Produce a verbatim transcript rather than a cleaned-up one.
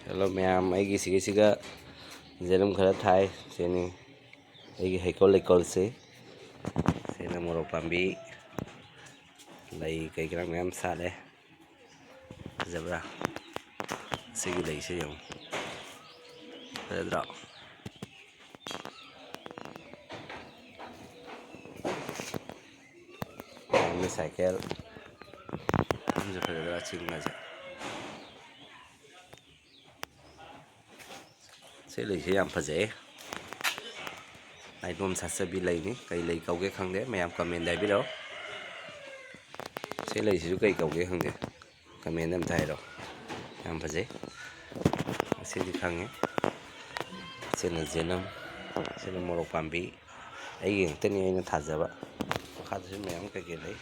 Hello ꯃꯌꯥꯝ, ꯑꯩꯒꯤ ꯁꯤꯒꯤꯁꯤꯒ ꯖꯦꯅꯝ ꯈꯔ ꯊꯥꯏ꯫ ꯁꯤꯅꯤ ꯑꯩꯒꯤ ꯍꯩꯀꯣꯜ ꯂꯩꯀꯣꯜꯁꯦ꯫ ꯁꯤꯅ ꯃꯣꯔꯣꯛ ꯄꯥꯝꯕꯤ, ꯂꯩ ꯀꯩ ꯀꯔꯥ ꯃꯌꯥꯝ ꯁꯥꯠꯂꯦ꯫ ꯐꯖꯕ꯭ꯔꯥ? ꯁꯤꯒꯤ ꯂꯩꯁꯦ ꯌꯦꯡꯉꯨ, ꯐꯖꯗ꯭ꯔꯣ? ꯃꯌꯥꯝꯒꯤ ꯁꯥꯏꯀꯦꯜ꯫ ꯃꯐꯝꯁꯦ ꯐꯖꯗ꯭ꯔꯥ? ꯆꯤꯡ ꯑꯁꯦ꯫ ꯁꯤ ꯂꯩꯁꯦ ꯌꯥꯝ ꯐꯖꯩ꯫ ꯅꯥꯏꯇꯣꯝ ꯁꯥꯠꯆꯕꯤ ꯂꯩꯅꯤ꯫ ꯀꯩ ꯂꯩ ꯀꯧꯒꯦ ꯈꯪꯗꯦ, ꯃꯌꯥꯝ ꯀꯃꯦꯟꯗ ꯍꯥꯏꯕꯤꯔꯛꯑꯣ꯫ ꯁꯤ ꯂꯩꯁꯤꯁꯨ ꯀꯩ ꯀꯧꯒꯦ ꯈꯪꯗꯦ, ꯀꯃꯦꯟꯗ ꯑꯝꯇ ꯍꯥꯏꯔꯛꯑꯣ꯫ ꯌꯥꯝ ꯐꯖꯩ꯫ ꯑꯁꯤꯗꯤ ꯈꯪꯉꯦ꯫ ꯁꯤꯅ ꯖꯦꯅꯝ, ꯁꯤꯅ ꯃꯣꯔꯣꯛ ꯄꯥꯝꯕꯤ꯫ ꯑꯩꯒꯤ ꯉꯥꯛꯇꯅꯤ ꯑꯩꯅ ꯊꯥꯖꯕ꯫ ꯃꯈꯥꯗꯁꯨ ꯃꯌꯥꯝ ꯀꯩꯀꯩ ꯂꯩ꯫